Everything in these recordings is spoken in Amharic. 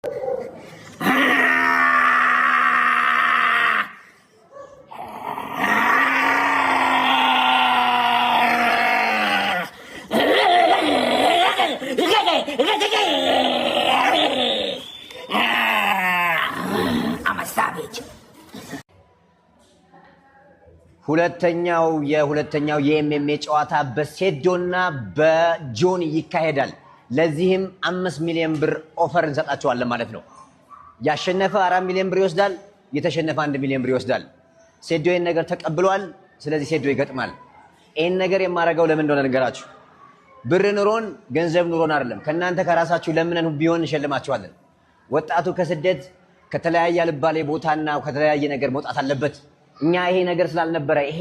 I'm a savage. ሁለተኛው የሁለተኛው የ MMA ጨዋታ በሴዶና በጆኒ ይካሄዳል። ለዚህም 5 ሚሊዮን ብር offer እንሰጣቸዋለን ማለት ነው። ያሸነፈ 4 ሚሊዮን ብር ይወስዳል። የተሸነፈ 1 ሚሊዮን ብር ይወስዳል። ሴዶ ይህን ነገር ተቀብሏል። ስለዚህ ሴዶ ይገጥማል። ይህን ነገር የማደርገው ለምን እንደሆነ ልንገራችሁ። ብር ኑሮን ገንዘብ ኑሮን አይደለም። ከእናንተ ከራሳችሁ ለምነን ቢሆን እንሸልማችኋለን። ወጣቱ ከስደት፣ ከተለያየ አልባሌ ቦታና ከተለያየ ነገር መውጣት አለበት። እኛ ይሄ ነገር ስላልነበረ፣ ይሄ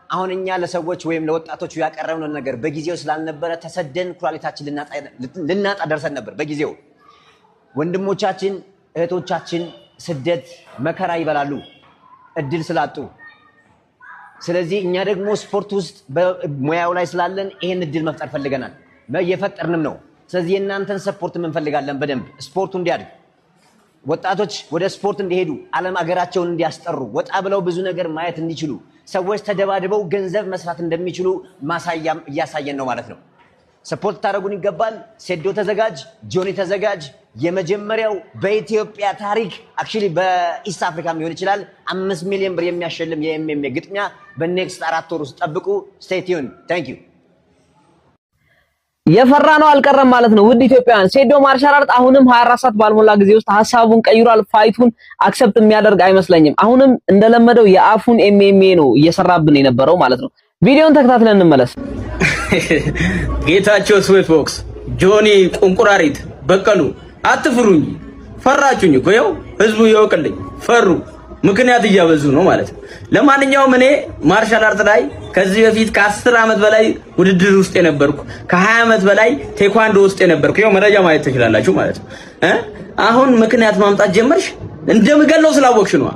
አሁን እኛ ለሰዎች ወይም ለወጣቶቹ ያቀረብነው ነገር በጊዜው ስላልነበረ ተሰደን ኩላሊታችን ልናጣ ደርሰን ነበር። በጊዜው ወንድሞቻችን እህቶቻችን ስደት መከራ ይበላሉ እድል ስላጡ። ስለዚህ እኛ ደግሞ ስፖርት ውስጥ በሙያው ላይ ስላለን ይሄን እድል መፍጠር ፈልገናል፣ እየፈጠርንም ነው። ስለዚህ የእናንተን support እንፈልጋለን በደንብ ስፖርቱ እንዲያድግ፣ ወጣቶች ወደ ስፖርት እንዲሄዱ፣ ዓለም አገራቸውን እንዲያስጠሩ፣ ወጣ ብለው ብዙ ነገር ማየት እንዲችሉ፣ ሰዎች ተደባድበው ገንዘብ መስራት እንደሚችሉ ማሳያም እያሳየን ነው ማለት ነው። Support ታደርጉን ይገባል። ሴዶ ተዘጋጅ፣ ጆኒ ተዘጋጅ። የመጀመሪያው በኢትዮጵያ ታሪክ፣ actually በ East Africa ም ሊሆን ይችላል፣ 5 ሚሊዮን ብር የሚያሸልም የ MMA ግጥሚያ በ next 4 ወር ውስጥ ጠብቁ። Stay tuned. Thank you. የፈራ ነው አልቀረም ማለት ነው። ውድ ኢትዮጵያውያን፣ ሴዶ martial art አሁንም 24 ሰዓት ባልሞላ ጊዜ ውስጥ ሀሳቡን ቀይሯል። Fight ኡን accept የሚያደርግ አይመስለኝም። አሁንም እንደለመደው የአፉን MMA ነው እየሰራብን የነበረው ማለት ነው። ቪዲዮን ተከታትለን እንመለስ። ጌታቸው ስዌት ቦክስ፣ ጆኒ ቁንቁራሪት በቀሉ፣ አትፍሩኝ። ፈራችሁኝ እኮ፣ ይኸው ህዝቡ ይወቅልኝ። ፈሩ። ምክንያት እያበዙ ነው ማለት ነው። ለማንኛውም እኔ martial art ላይ ከዚህ በፊት ከ10 ዓመት በላይ ውድድር ውስጥ የነበርኩ፣ ከ20 ዓመት በላይ ቴኳንዶ ውስጥ የነበርኩ፣ ይኸው መረጃ ማየት ትችላላችሁ ማለት ነው። አሁን ምክንያት ማምጣት ጀመርሽ። እንደምገለው ስላወቅሽ ነዋ።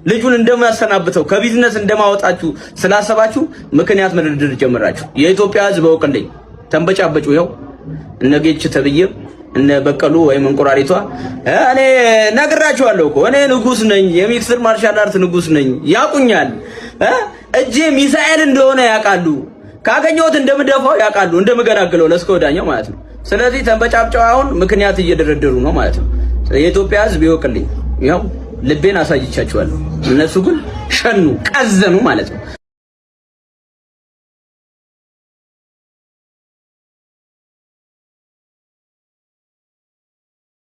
ልጁን እንደማሰናብተው፣ ከቢዝነስ እንደማወጣችሁ ስላሰባችሁ ምክንያት መደርደር ጀመራችሁ። የኢትዮጵያ ህዝብ እወቅልኝ፣ ተንበጫበጩ። ይኸው እነ ጌች ተብዬ፣ እነ በቀሉ ወይም እንቁራሪቷ፣ እኔ ነግራችኋለሁ እኮ፣ እኔ ንጉስ ነኝ፣ የ mixed martial art ንጉስ ነኝ። ያቁኛል። እጄ ሚሳኤል እንደሆነ ያውቃሉ። ካገኘሁት እንደምደፋው ያውቃሉ፣ እንደምገላግለው ለእስከ ወዳኛው ማለት ነው። ስለዚህ ተንበጫብጫው አሁን ምክንያት እየደረደሩ ነው ማለት ነው። የኢትዮጵያ ህዝብ ይወቅልኝ። ይኸው ልቤን አሳይቻችኋለሁ። እነሱ ግን ሸኑ፣ ቀዘኑ ማለት ነው።